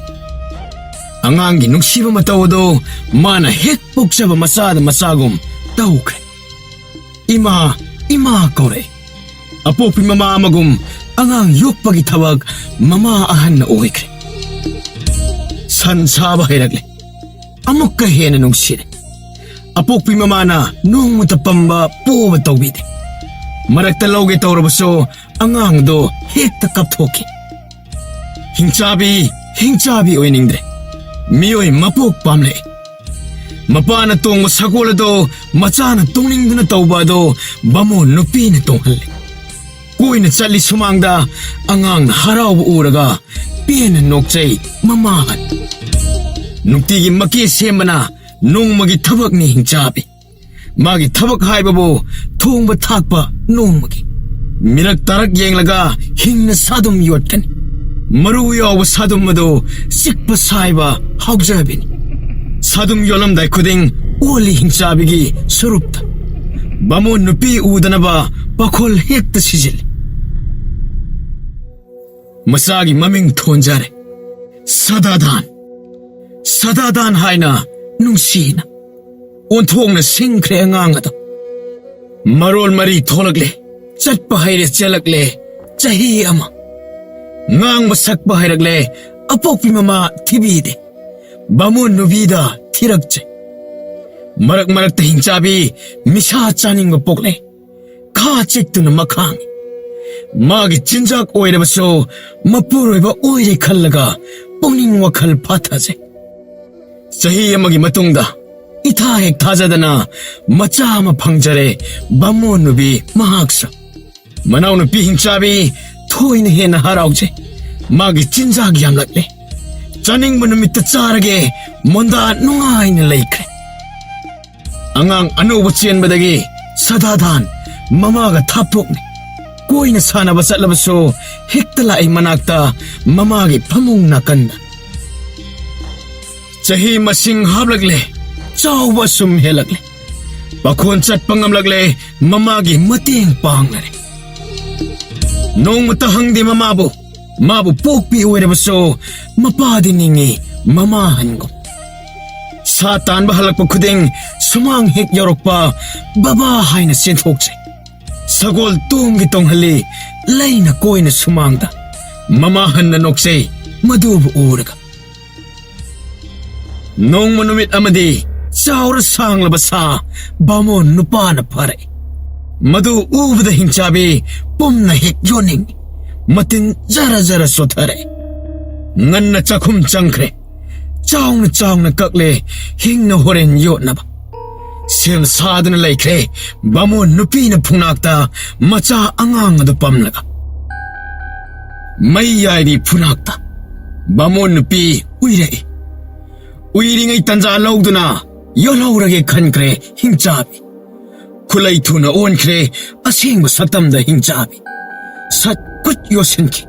ꯑꯉꯥꯡꯒꯤ ꯅꯨꯡꯁꯤꯕ ꯃꯇꯧ ꯑꯗꯨ ꯃꯥꯅ ꯍꯦꯛ ꯄꯣꯛꯆꯕ ꯃꯆꯥꯗ ꯃꯆꯥꯒꯨꯝ ꯇꯧꯈ꯭ꯔꯦ꯫ ꯏꯃꯥ, ꯏꯃꯥ ꯀꯧꯔꯛꯏ꯫ ꯑꯄꯣꯛꯄꯤ ꯃꯃꯥ ꯑꯃꯒꯨꯝ ꯑꯉꯥꯡ ꯌꯣꯛꯄꯒꯤ ꯊꯕꯛ ꯃꯃꯥ ꯑꯍꯟꯅ ꯑꯣꯏꯈ꯭ꯔꯦ꯫ ꯁꯟ ꯁꯥꯕ ꯍꯩꯔꯛꯂꯦ꯫ ꯑꯃꯨꯛꯀ ꯍꯦꯟꯅ ꯅꯨꯡꯁꯤꯔꯦ꯫ ꯑꯄꯣꯛꯄꯤ ꯃꯃꯥꯅ ꯅꯣꯡꯃꯇ ꯄꯝꯕ ꯄꯣꯕ ꯇꯧꯕꯤꯗꯦ꯫ ꯃꯔꯛꯇ ꯂꯧꯒꯦ ꯇꯧꯔꯕꯁꯨ ꯑꯉꯥꯡꯗꯣ ꯍꯦꯛꯇ ꯀꯞꯊꯣꯛꯈꯤ꯫ ꯍꯤꯡꯆꯥꯕꯤ, ꯍꯤꯡꯆꯥꯕꯤ ꯑꯣꯏꯅꯤꯡꯗ꯭ꯔꯦ꯫ ꯃꯤꯑꯣꯏ ꯃꯄꯣꯛ ꯄꯥꯝꯂꯛꯑꯦ꯫ ꯃꯄꯥꯅ ꯇꯣꯡꯕ ꯁꯒꯣꯜ ꯑꯗꯣ ꯃꯆꯥꯅ ꯇꯣꯡꯅꯤꯡꯗꯨꯅ ꯇꯧꯕ ꯑꯗꯣ ꯕꯥꯃꯣꯟ ꯅꯨꯄꯤꯅ ꯇꯣꯡꯍꯜꯂꯦ꯫ ꯀꯣꯏꯅ ꯆꯠꯂꯤ ꯁꯨꯃꯥꯡꯗ ꯑꯉꯥꯡꯅ ꯍꯔꯥꯎꯕ ꯎꯔꯒ ꯄꯦꯟꯅ ꯅꯣꯛꯆꯩ ꯃꯃꯥ ꯑꯅꯤ꯫ ꯅꯨꯡꯇꯤꯒꯤ ꯃꯀꯦ ꯁꯦꯝꯕꯅ ꯅꯣꯡꯃꯒꯤ ꯊꯕꯛꯅꯤ ꯍꯤꯡꯆꯥꯕꯤ꯫ ꯃꯥꯒꯤ ꯊꯕꯛ ꯍꯥꯏꯕꯕꯨ ꯊꯣꯡꯕ ꯊꯥꯛꯄ ꯅꯣꯡꯃꯒꯤ꯫ ꯃꯤꯔꯛ ꯇꯥꯔꯛ ꯌꯦꯡꯂꯒ ꯍꯤꯡꯅ ꯁꯥꯗꯨꯝ ꯌꯣꯠꯀꯅꯤ꯫ ꯃꯔꯨ ꯌꯥꯎꯕ ꯁꯥꯗꯨꯝ ꯑꯗꯨ ꯆꯤꯛꯄ ꯁꯥꯏꯕ ꯍꯥꯎꯖꯕꯤꯅꯤ꯫ ꯁꯥꯗꯨꯝ ꯌꯣꯜꯂꯝꯗꯥꯏ ꯈꯨꯗꯤꯡ ꯑꯣꯜꯂꯤ ꯍꯤꯡꯆꯥꯕꯤꯒꯤ ꯁꯨꯔꯨꯞꯇ꯫ ꯕꯥꯃꯣꯟ ꯅꯨꯄꯤ ꯎꯗꯅꯕ ꯄꯥꯈꯣꯜ ꯍꯦꯛꯇ ꯁꯤꯖꯤꯜꯂꯤ꯫ ꯃꯆꯥꯒꯤ ꯃꯃꯤꯡ ꯊꯣꯟꯖꯔꯦ꯫ ꯁꯗꯥꯗꯥꯟ꯫ ꯁꯗꯥꯗꯥꯟ ꯍꯥꯏꯅ ꯅꯨꯡꯁꯤꯅ ꯑꯣꯟꯊꯣꯛꯅ ꯁꯤꯡꯈ꯭ꯔꯦ ꯑꯉꯥꯡ ꯑꯗꯣ꯫ ꯃꯔꯣꯜ ꯃꯔꯤ ꯊꯣꯛꯂꯛꯂꯦ, ꯆꯠꯄ ꯍꯩꯔꯦ ꯆꯦꯜꯂꯛꯂꯦ ꯆꯍꯤ ꯑꯃ꯫ ꯉꯥꯡꯕ ꯁꯛꯄ ꯍꯩꯔꯛꯂꯦ, ꯑꯄꯣꯛꯄꯤ ꯃꯃꯥ ꯊꯤꯕꯤꯗꯦ꯫ ꯕꯥꯃꯣꯟ ꯅꯨꯄꯤꯗ ꯊꯤꯔꯛꯆꯩ꯫ ꯃꯔꯛ ꯃꯔꯛꯇ ꯍꯤꯡꯆꯥꯕꯤ ꯃꯤꯁꯥ ꯆꯥꯅꯤꯡꯕ ꯄꯣꯛꯂꯦ꯫ ꯈꯥ ꯆꯤꯛꯇꯨꯅ ꯃꯈꯥꯡꯉꯤ꯫ ꯃꯥꯒꯤ ꯆꯤꯟꯖꯥꯛ ꯑꯣꯏꯔꯕꯁꯨ ꯃꯄꯨꯔꯣꯏꯕ ꯑꯣꯏꯔꯦ ꯈꯜꯂꯒ ꯄꯨꯛꯅꯤꯡ ꯋꯥꯈꯜ ꯐꯥꯊꯖꯩ꯫ ꯆꯍꯤ ꯑꯃꯒꯤ ꯃꯇꯨꯡꯗ ꯏꯊꯥ ꯍꯦꯛ ꯊꯥꯖꯗꯅ ꯃꯆꯥ ꯑꯃ ꯐꯪꯖꯔꯦ ꯕꯥꯃꯣꯟ ꯅꯨꯄꯤ ꯃꯍꯥꯛꯁꯨ꯫ ꯃꯅꯥꯎꯅꯨꯄꯤ ꯍꯤꯡꯆꯥꯕꯤ ꯊꯣꯏꯅ ꯍꯦꯟꯅ ꯍꯔꯥꯎꯖꯩ꯫ ꯃꯥꯒꯤ ꯆꯤꯟꯖꯥꯛ ꯌꯥꯝꯂꯛꯂꯦ꯫ ꯆꯥꯅꯤꯡꯕ ꯅꯨꯃꯤꯠꯇ ꯆꯥꯔꯒꯦ ꯃꯣꯟꯗꯥ ꯅꯨꯡꯉꯥꯏꯅ ꯂꯩꯈ꯭ꯔꯦ꯫ ꯑꯉꯥꯡ ꯑꯅꯧꯕ ꯆꯦꯟꯕꯗꯒꯤ ꯁꯗꯥꯗꯥꯟ ꯃꯃꯥꯒ ꯊꯥꯞꯊꯣꯛꯅꯩ꯫ ꯀꯣꯏꯅ ꯁꯥꯟꯅꯕ ꯆꯠꯂꯕꯁꯨ ꯍꯦꯛꯇ ꯂꯥꯛꯏ ꯃꯅꯥꯛꯇ ꯃꯃꯥꯒꯤ ꯐꯃꯨꯡ ꯅꯥꯀꯟꯗ꯫ ꯆꯍꯤ ꯃꯁꯤꯡ ꯍꯥꯞꯂꯛꯂꯦ, ꯆꯥꯎꯕ ꯁꯨꯝ ꯍꯦꯜꯂꯛꯂꯦ꯫ ꯄꯥꯈꯣꯟ ꯆꯠꯄ ꯉꯝꯂꯛꯂꯦ, ꯃꯃꯥꯒꯤ ꯃꯇꯦꯡ ꯄꯥꯡꯂꯔꯦ꯫ ꯅꯣꯡꯃꯇ ꯍꯪꯗꯦ ꯃꯃꯥꯕꯨ, ꯃꯥꯕꯨ ꯄꯣꯛꯄꯤ ꯑꯣꯏꯔꯕꯁꯨ ꯃꯄꯥꯗꯤ ꯅꯤꯡꯉꯤ ꯃꯃꯥ ꯍꯟꯒꯨꯝ꯫ ꯁꯥ ꯇꯥꯟꯕ ꯍꯜꯂꯛꯄ ꯈꯨꯗꯤꯡ ꯁꯨꯃꯥꯡ ꯍꯦꯛ ꯌꯧꯔꯛꯄ ꯕꯕꯥ ꯍꯥꯏꯅ ꯆꯦꯟꯊꯣꯛꯆꯩ꯫ ꯁꯒꯣꯜ ꯇꯣꯡꯒꯤ ꯇꯣꯡꯍꯜꯂꯤ ꯂꯩꯅ ꯀꯣꯏꯅ ꯁꯨꯃꯥꯡꯗ꯫ ꯃꯃꯥ ꯍꯟꯅ ꯅꯣꯛꯆꯩ ꯃꯗꯨꯕꯨ ꯎꯔꯒ꯫ ꯅꯣꯡꯃ ꯅꯨꯃꯤꯠ ꯑꯃꯗꯤ ꯆꯥꯎꯔ ꯁꯥꯡꯂꯕ ꯁꯥ ꯕꯥꯃꯣꯟ ꯅꯨꯄꯥꯅ ꯐꯥꯔꯛꯏ꯫ ꯃꯗꯨ ꯎꯕꯗ ꯍꯤꯡꯆꯥꯕꯤ ꯄꯨꯝꯅ ꯍꯦꯛ ꯌꯣꯟꯅꯤꯡꯏ꯫ ꯃꯇꯤꯟ ꯖꯔ ꯖꯔ ꯆꯣꯊꯔꯛꯏ꯫ ꯉꯟꯅ ꯆꯥꯛꯈꯨꯝ ꯆꯪꯈ꯭ꯔꯦ꯫ ꯆꯥꯎꯅ ꯆꯥꯎꯅ ꯀꯛꯂꯦ, ꯍꯤꯡꯅ ꯍꯣꯔꯦꯟ ꯌꯣꯠꯅꯕ꯫ ꯁꯦꯝ ꯁꯥꯗꯨꯅ ꯂꯩꯈ꯭ꯔꯦ ꯕꯥꯃꯣꯟ ꯅꯨꯄꯤꯅ ꯐꯨꯅꯥꯛꯇ ꯃꯆꯥ ꯑꯉꯥꯡ ꯑꯗꯨ ꯄꯝꯂꯒ꯫ ꯃꯩ ꯌꯥꯏꯔꯤ ꯐꯨꯅꯥꯛꯇ꯫ ꯕꯥꯃꯣꯟ ꯅꯨꯄꯤ ꯎꯏꯔꯛꯏ꯫ ꯎꯏꯔꯤꯉꯩ ꯇꯟꯖꯥ ꯂꯧꯗꯨꯅ ꯌꯣꯜꯍꯧꯔꯒꯦ ꯈꯟꯈ꯭ꯔꯦ ꯍꯤꯡꯆꯥꯕꯤ꯫ ꯈꯨꯠꯂꯩ ꯊꯨꯅ ꯑꯣꯟꯈ꯭ꯔꯦ ꯑꯁꯦꯡꯕ ꯁꯛꯇꯝꯗ ꯍꯤꯡꯆꯥꯕꯤ꯫ ꯁꯠ ꯀꯨꯠ ꯌꯣꯠꯁꯤꯟꯈꯤ꯫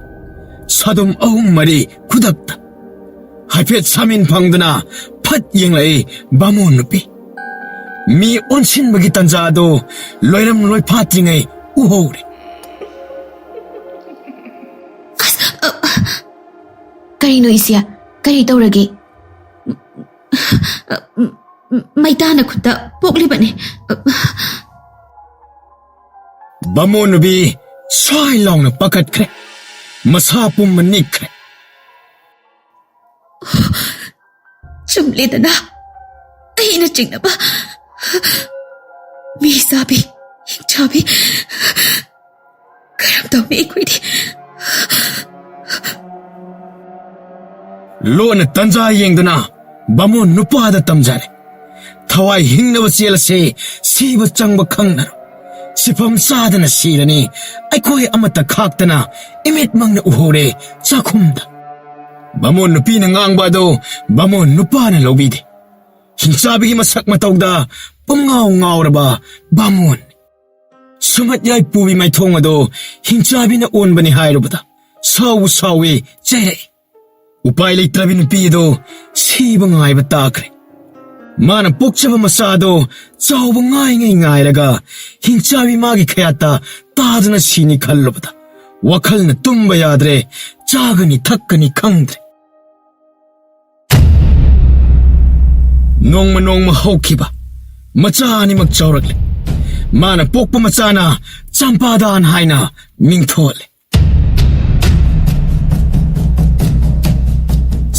ꯁꯥꯗꯨꯝ ꯑꯍꯨꯝ ꯃꯔꯤ ꯈꯨꯗꯛꯇ꯫ ꯍꯥꯏꯐꯦꯠ ꯁꯥꯃꯤꯟ ꯐꯪꯗꯨꯅ ꯐꯠ ꯌꯦꯡꯂꯛꯏ ꯕꯥꯃꯣꯟ ꯅꯨꯄꯤ꯫ ꯃꯤ ꯑꯣꯟꯁꯤꯟꯕꯒꯤ ꯇꯟꯖꯥ ꯑꯗꯨ ꯂꯣꯏꯔꯝ ꯂꯣꯏꯐꯥꯠꯇ꯭ꯔꯤꯉꯩ ꯎꯍꯧꯔꯦ꯫ ꯑꯁ! ꯑ, ꯀꯔꯤꯅꯣ ꯏꯆꯦ? ꯀꯔꯤ ꯇꯧꯔꯒꯦ? ꯃꯩꯇꯥꯅ ꯈꯨꯠꯇ ꯄꯣꯛꯂꯤꯕꯅꯤ꯫ ꯕꯥꯃꯣꯟ ꯅꯨꯄꯤ ꯁ꯭ꯋꯥꯏ ꯂꯥꯎꯅ ꯄꯥꯈꯠꯈ꯭ꯔꯦ꯫ ꯃꯁꯥ ꯄꯨꯝꯕ ꯅꯤꯛꯈ꯭ꯔꯦ꯫ ꯆꯨꯝꯂꯦꯗꯅ, ꯑꯩꯅ ꯆꯤꯡꯅꯕ꯫ ꯃꯤ ꯆꯥꯕꯤ, ꯍꯤꯡ ꯆꯥꯕꯤ꯫ ꯀꯔꯝ ꯇꯧꯅꯤ ꯑꯩꯈꯣꯏꯗꯤ? ꯂꯣꯟꯅ ꯇꯟꯖꯥ ꯌꯦꯡꯗꯨꯅ ꯕꯥꯃꯣꯟ ꯅꯨꯄꯥꯗ ꯇꯝꯖꯔꯦ꯫ ꯊꯋꯥꯏ ꯍꯤꯡꯅꯕ ꯆꯦꯜꯂꯁꯦ, ꯁꯤꯕ ꯆꯪꯕ ꯈꯪꯅꯔꯣꯏ꯫ ꯁꯤꯐꯝ ꯆꯥꯗꯅ ꯁꯤꯔꯅꯤ꯫ ꯑꯩꯈꯣꯏ ꯑꯃꯠꯇ ꯈꯥꯛꯇꯅ ꯏꯃꯤꯠꯃꯛꯅ ꯎꯍꯧꯔꯦ ꯆꯥꯛꯈꯨꯝꯗ꯫ ꯕꯥꯃꯣꯟ ꯅꯨꯄꯤꯅ ꯉꯥꯡꯕ ꯑꯗꯨ ꯕꯥꯃꯣꯟ ꯅꯨꯄꯥꯅ ꯂꯧꯕꯤꯗꯦ꯫ ꯍꯤꯡꯆꯥꯕꯤꯒꯤ ꯃꯁꯛ ꯃꯇꯧꯗ ꯄꯨꯝꯉꯥꯎ ꯉꯥꯎꯔꯕ ꯕꯥꯃꯣꯟ꯫ ꯁꯨꯃꯠ ꯌꯥꯏ ꯄꯨꯕꯤ ꯃꯥꯏꯊꯣꯡ ꯑꯗꯣ ꯍꯤꯡꯆꯥꯕꯤꯅ ꯑꯣꯟꯕꯅꯤ ꯍꯥꯏꯔꯨꯕꯗ ꯁꯥꯎꯕꯨ ꯁꯥꯎꯏ, ꯆꯩꯔꯛꯏ꯫ ꯎꯄꯥꯏ ꯂꯩꯇ꯭ꯔꯕꯤ ꯅꯨꯄꯤ ꯑꯗꯣ ꯁꯤꯕ ꯉꯥꯏꯕ ꯇꯥꯈ꯭ꯔꯦ꯫ ꯃꯥꯅ ꯄꯣꯛꯆꯕ ꯃꯆꯥꯗꯣ ꯆꯥꯎꯕ ꯉꯥꯏꯉꯩ ꯉꯥꯏꯔꯒ ꯍꯤꯡꯆꯥꯕꯤ ꯃꯥꯒꯤ ꯈꯌꯥꯠꯇ ꯇꯥꯗꯨꯅ ꯁꯤꯅꯤ ꯈꯜꯂꯨꯕꯗ ꯋꯥꯈꯜꯅ ꯇꯨꯝꯕ ꯌꯥꯗ꯭ꯔꯦ, ꯆꯥꯒꯅꯤ ꯊꯛꯀꯅꯤ ꯈꯪꯗ꯭ꯔꯦ꯫ ꯅꯣꯡꯃ ꯅꯣꯡꯃ ꯍꯧꯈꯤꯕ꯫ ꯃꯆꯥ ꯑꯅꯤꯃꯛ ꯆꯥꯎꯔꯛꯂꯦ꯫ ꯃꯥꯅ ꯄꯣꯛꯄ ꯃꯆꯥꯅ ꯆꯝꯄꯥꯗꯥꯟ ꯍꯥꯏꯅ ꯃꯤꯡꯊꯣꯜꯂꯦ꯫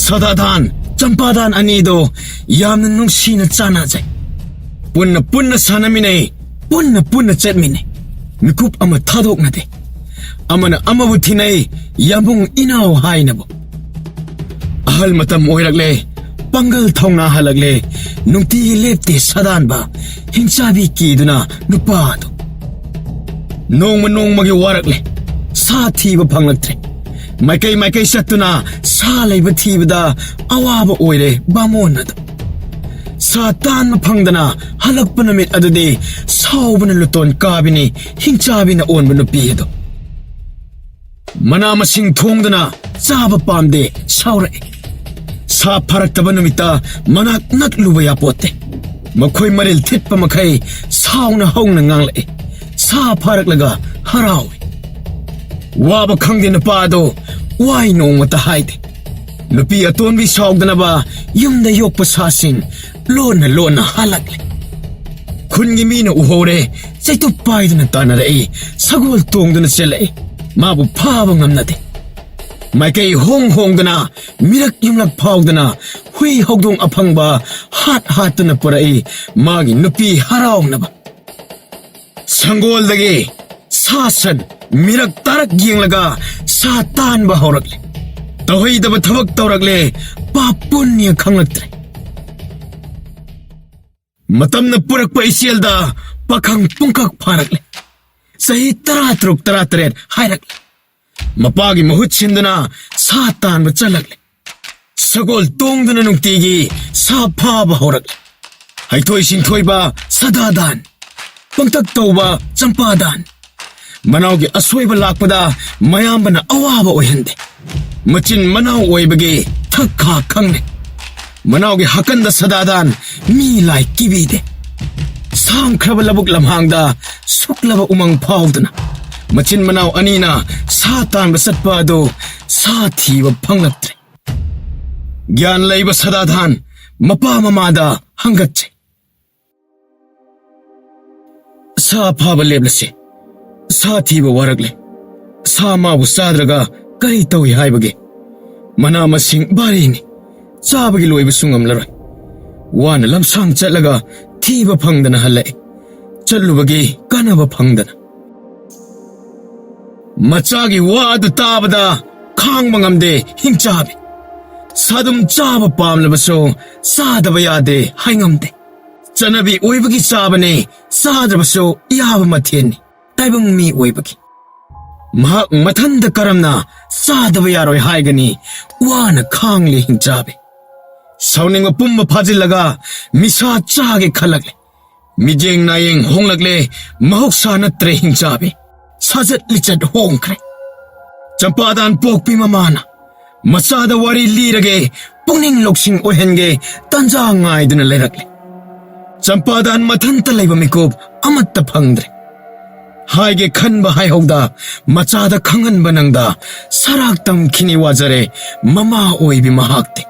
ꯁꯗꯥꯗꯥꯟ ꯆꯝꯄꯥꯗꯥꯟ ꯑꯅꯤꯗꯣ ꯌꯥꯝꯅ ꯅꯨꯡꯁꯤꯅ ꯆꯥꯟꯅꯖꯩ꯫ ꯄꯨꯟꯅ ꯄꯨꯟꯅ ꯁꯥꯟꯅꯃꯤꯟꯅꯩ, ꯄꯨꯟꯅ ꯄꯨꯟꯅ ꯆꯠꯃꯤꯟꯅꯩ꯫ ꯃꯤꯀꯨꯞ ꯑꯃ ꯊꯥꯗꯣꯛꯅꯗꯦ꯫ ꯑꯃꯅ ꯑꯃꯕꯨ ꯊꯤꯅꯩ, ꯌꯥꯝꯕꯨꯡ ꯏꯅꯥꯎ ꯍꯥꯏꯅꯕ꯫ ꯑꯍꯜ ꯃꯇꯝ ꯑꯣꯏꯔꯛꯂꯦ, ꯄꯥꯡꯒꯜ ꯊꯧꯅꯥ ꯍꯜꯂꯛꯂꯦ, ꯅꯨꯡꯇꯤꯒꯤ ꯂꯦꯞꯇꯦ ꯁꯥꯗꯥꯟꯕ, ꯍꯤꯡꯆꯥꯕꯤ ꯀꯤꯗꯨꯅ ꯅꯨꯄꯥꯗꯨ꯫ ꯅꯣꯡꯃ ꯅꯣꯡꯃꯒꯤ ꯋꯥꯔꯛꯂꯦ, ꯁꯥ ꯊꯤꯕ ꯐꯪꯂꯛꯇ꯭ꯔꯦ꯫ ꯃꯥꯏꯀꯩ ꯃꯥꯏꯀꯩ ꯆꯠꯇꯨꯅ ꯁꯥ ꯂꯩꯕ ꯊꯤꯕꯗ ꯑꯋꯥꯕ ꯑꯣꯏꯔꯦ ꯕꯥꯃꯣꯟ ꯑꯗꯨ꯫ ꯁꯥ ꯇꯥꯟꯕ ꯐꯪꯗꯅ ꯍꯜꯂꯛꯄ ꯅꯨꯃꯤꯠ ꯑꯗꯨꯗꯤ ꯁꯥꯎꯕꯅ ꯂꯨꯇꯣꯟ ꯀꯥꯕꯤꯅꯤ ꯍꯤꯡꯆꯥꯕꯤꯅ ꯑꯣꯟꯕ ꯅꯨꯄꯤ ꯑꯗꯨ꯫ ꯃꯅꯥ ꯃꯁꯤꯡ ꯊꯣꯡꯗꯨꯅ ꯆꯥꯕ ꯄꯥꯝꯗꯦ ꯁꯥꯎꯔꯛꯏ꯫ ꯁꯥ ꯐꯥꯔꯛꯇꯕ ꯅꯨꯃꯤꯠꯇ ꯃꯅꯥꯛ ꯅꯛꯂꯨꯕ ꯌꯥꯄꯣꯠꯇꯦ꯫ ꯃꯈꯣꯏ ꯃꯔꯤꯜ ꯊꯤꯠꯄ ꯃꯈꯩ ꯁꯥꯎꯅ ꯍꯧꯅ ꯉꯥꯡꯂꯛꯏ꯫ ꯁꯥ ꯐꯥꯔꯛꯂꯒ ꯍꯔꯥꯎꯏ꯫ ꯋꯥꯕ ꯈꯪꯗꯦ ꯅꯨꯄꯥ ꯑꯗꯣ ꯋꯥꯏ ꯅꯣꯡꯃꯇ ꯍꯥꯏꯗꯦ꯫ ꯅꯨꯄꯤ ꯑꯇꯣꯟꯕꯤ ꯁꯥꯎꯗꯅꯕ ꯌꯨꯝꯗ ꯌꯣꯛꯄ ꯁꯥꯁꯤꯡ ꯂꯣꯟꯅ ꯂꯣꯟꯅ ꯍꯜꯂꯛꯂꯦ꯫ ꯈꯨꯟꯒꯤ ꯃꯤꯅ ꯎꯍꯧꯔꯦ, ꯆꯩꯇꯨꯞ ꯄꯥꯏꯗꯨꯅ ꯇꯥꯟꯅꯔꯛꯏ, ꯁꯒꯣꯜ ꯇꯣꯡꯗꯨꯅ ꯆꯦꯜꯂꯛꯏ꯫ ꯃꯥꯕꯨ ꯐꯥꯕ ꯉꯝꯅꯗꯦ꯫ ꯃꯥꯏꯀꯩ ꯍꯣꯡ ꯍꯣꯡꯗꯅ, ꯃꯤꯔꯛ ꯌꯨꯝꯂꯛ ꯐꯥꯎꯗꯅ, ꯍꯨꯏ ꯍꯧꯗꯣꯡ ꯑꯐꯪꯕ ꯍꯥꯠ ꯍꯥꯠꯇꯨꯅ ꯄꯨꯔꯛꯏ ꯃꯥꯒꯤ ꯅꯨꯄꯤ ꯍꯔꯥꯎꯅꯕ꯫ ꯁꯪꯒꯣꯜꯗꯒꯤ ꯁꯥ ꯁꯟ ꯃꯤꯔꯛ ꯇꯥꯔꯛ ꯌꯦꯡꯂꯒ ꯁꯥ ꯇꯥꯟꯕ ꯍꯧꯔꯛꯂꯦ꯫ ꯇꯧꯍꯩꯗꯕ ꯊꯕꯛ ꯇꯧꯔꯛꯂꯦ, ꯄꯥꯞ ꯄꯨꯟꯌ ꯈꯪꯂꯛꯇ꯭ꯔꯦ꯫ ꯃꯇꯝꯅ ꯄꯨꯔꯛꯄ ꯏꯆꯦꯜꯗ ꯄꯥꯈꯪ ꯄꯨꯡꯀꯛ ꯐꯥꯔꯛꯂꯦ꯫ ꯆꯍꯤ ꯇꯔꯥ ꯇꯔꯨꯛ ꯇꯔꯥ ꯇꯔꯦꯠ ꯍꯥꯏꯔꯛꯂꯦ꯫ ꯃꯄꯥꯒꯤ ꯃꯍꯨꯠ ꯁꯤꯟꯗꯨꯅ ꯁꯥ ꯇꯥꯟꯕ ꯆꯠꯂꯛꯂꯦ꯫ ꯁꯒꯣꯜ ꯇꯣꯡꯗꯨꯅ ꯅꯨꯡꯇꯤꯒꯤ ꯁꯥ ꯐꯥꯕ ꯍꯧꯔꯛꯂꯦ꯫ ꯍꯩꯊꯣꯏ ꯁꯤꯡꯊꯣꯏꯕ ꯁꯗꯥꯗꯥꯟ, ꯄꯪꯇꯛ ꯇꯧꯕ ꯆꯝꯄꯥꯗꯥꯟ꯫ ꯃꯅꯥꯎꯒꯤ ꯑꯁꯣꯏꯕ ꯂꯥꯛꯄꯗ ꯃꯌꯥꯝꯕꯅ ꯑꯋꯥꯕ ꯑꯣꯏꯍꯟꯗꯦ꯫ ꯃꯆꯤꯟ ꯃꯅꯥꯎ ꯑꯣꯏꯕꯒꯤ ꯊꯛ ꯈꯥ ꯈꯪꯅꯩ꯫ ꯃꯅꯥꯎꯒꯤ ꯍꯥꯀꯟꯗ ꯁꯗꯥꯗꯥꯟ ꯃꯤ ꯂꯥꯏ ꯀꯤꯕꯤꯗꯦ꯫ ꯁꯥꯡꯈ꯭ꯔꯕ ꯂꯧꯕꯨꯛ ꯂꯝꯍꯥꯡꯗ ꯁꯨꯛꯂꯕ ꯎꯃꯪ ꯐꯥꯎꯗꯨꯅ ꯃꯆꯤꯟ ꯃꯅꯥꯎ ꯑꯅꯤꯅ ꯁꯥ ꯇꯥꯟꯕ ꯆꯠꯄ ꯑꯗꯨ ꯁꯥ ꯊꯤꯕ ꯐꯪꯂꯛꯇ꯭ꯔꯦ꯫ ꯒ꯭ꯌꯥꯟ ꯂꯩꯕ ꯁꯗꯥꯗꯥꯟ ꯃꯄꯥ ꯃꯃꯥꯗ ꯍꯪꯒꯠꯆꯩ꯫ ꯁꯥ ꯐꯥꯕ ꯂꯦꯞꯂꯁꯤ꯫ ꯁꯥ ꯊꯤꯕ ꯋꯥꯔꯛꯂꯦ꯫ ꯁꯥ ꯃꯥꯕꯨ ꯆꯥꯗ꯭ꯔꯒ ꯀꯔꯤ ꯇꯧꯏ ꯍꯥꯏꯕꯒꯦ? ꯃꯅꯥ ꯃꯁꯤꯡ ꯚꯥꯔꯤꯅꯤ꯫ ꯆꯥꯕꯒꯤ ꯂꯣꯏꯕꯁꯨ ꯉꯝꯂꯔꯣꯏ꯫ ꯋꯥꯅ ꯂꯝꯁꯥꯡ ꯆꯠꯂꯒ ꯊꯤꯕ ꯐꯪꯗꯅ ꯍꯜꯂꯛꯏ꯫ ꯆꯠꯂꯨꯕꯒꯤ ꯀꯥꯟꯅꯕ ꯐꯪꯗꯅ꯫ ꯃꯆꯥꯒꯤ ꯋꯥ ꯑꯗꯨ ꯇꯥꯕꯗ ꯈꯥꯡꯕ ꯉꯝꯗꯦ ꯍꯤꯡꯆꯥꯕꯤ꯫ ꯁꯥꯗꯨꯝ ꯆꯥꯕ ꯄꯥꯝꯂꯕꯁꯨ ꯆꯥꯗꯕ ꯌꯥꯗꯦ ꯍꯥꯏꯉꯝꯗꯦ꯫ ꯆꯠꯅꯕꯤ ꯑꯣꯏꯕꯒꯤ ꯆꯥꯕꯅꯤ, ꯆꯥꯗ꯭ꯔꯕꯁꯨ ꯌꯥꯕ ꯃꯊꯦꯜꯅꯤ ꯇꯥꯏꯕꯪ ꯃꯤ ꯑꯣꯏꯕꯒꯤ꯫ ꯃꯍꯥꯛ ꯃꯊꯟꯗ ꯀꯔꯝꯅ ꯆꯥꯗꯕ ꯌꯥꯔꯣꯏ ꯍꯥꯏꯒꯅꯤ? ꯋꯥꯅ ꯈꯥꯡꯂꯤ ꯍꯤꯡꯆꯥꯕꯤ꯫ ꯁꯥꯎꯅꯤꯡꯕ ꯄꯨꯝꯕ ꯐꯥꯖꯤꯜꯂꯒ ꯃꯤꯁꯥ ꯆꯥꯒꯦ ꯈꯜꯂꯛꯂꯦ꯫ ꯃꯤꯠꯌꯦꯡ ꯅꯥꯌꯦꯡ ꯍꯣꯡꯂꯛꯂꯦ, ꯃꯍꯧꯁꯥ ꯅꯠꯇ꯭ꯔꯦ ꯍꯤꯡꯆꯥꯕꯤ꯫ ꯁꯥꯖꯠ ꯂꯤꯆꯠ ꯍꯣꯡꯈ꯭ꯔꯦ꯫ ꯆꯝꯄꯥꯗꯥꯟ ꯄꯣꯛꯄꯤ ꯃꯃꯥꯅ ꯃꯆꯥꯗ ꯋꯥꯔꯤ ꯂꯤꯔꯒꯦ, ꯄꯨꯛꯅꯤꯡ ꯂꯧꯁꯤꯡ ꯑꯣꯏꯍꯟꯒꯦ ꯇꯥꯟꯖꯥ ꯉꯥꯏꯗꯨꯅ ꯂꯩꯔꯛꯂꯦ꯫ ꯆꯝꯄꯥꯗꯥꯟ ꯃꯊꯟꯇ ꯂꯩꯕ ꯃꯤꯀꯨꯞ ꯑꯃꯠꯇ ꯐꯪꯗ꯭ꯔꯦ꯫ ꯍꯥꯏꯒꯦ ꯈꯟꯕ ꯍꯥꯏꯍꯧꯗ, ꯃꯆꯥꯗ ꯈꯪꯍꯟꯕ ꯅꯪꯗ ꯁꯔꯥꯛ ꯇꯝꯈꯤꯅꯤ ꯋꯥꯖꯔꯦ ꯃꯃꯥ ꯑꯣꯏꯕꯤ ꯃꯍꯥꯛꯇꯤ꯫